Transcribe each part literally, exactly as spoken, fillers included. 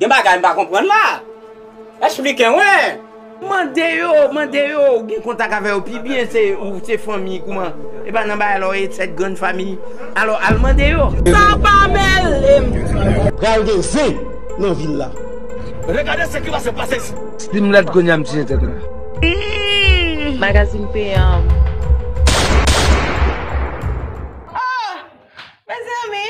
Gen bagay m pa konprann la. Esplike mwen. Mande yo, mande yo, ou gen kontak avè yo pi byen, se ou se fanmi kouman? E pa nan bagay la w ye sèt grann fanmi. Alò, al mande yo. Sa pa mele m. Pral gen zen nan vil la. Regade ce qui va se passer ici. Si m lèd kounye a m tiye tèt la. Magazine payant. Oh, mezanmi.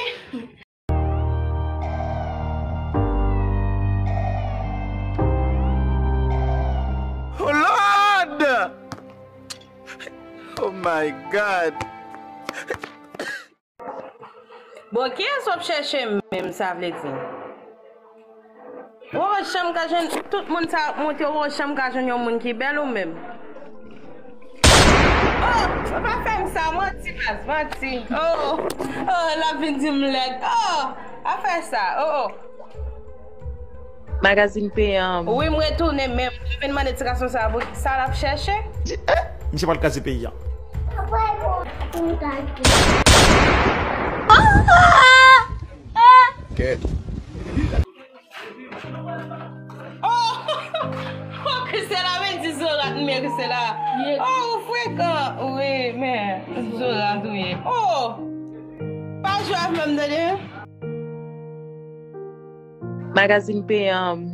Oh Lord! Oh my God! Bon, kiyès w ap chèche menm, sa vle di? Wowo, jan m ka jwenn, tout moun sa ap montre, wowo, jan m ka jwenn yon moun ki bèl ou menm. Oh, pa fè m sa, manti, baz, manti. Oh, oh, l ap vin di m lèd. Oh, pa fè sa, oh, oh. Magazine payant. Wi, m retounen, men m vin mande ti gason sa pou sa l ap chèche. Di, eh, misye pral kraze peyi a. Kèt. Oh, oh, Christella, men di Zora, men Christella. Oh, ou frekan. Wi, men Zora tou ye. Oh, pa jwe avè m, tande. Magazine payant.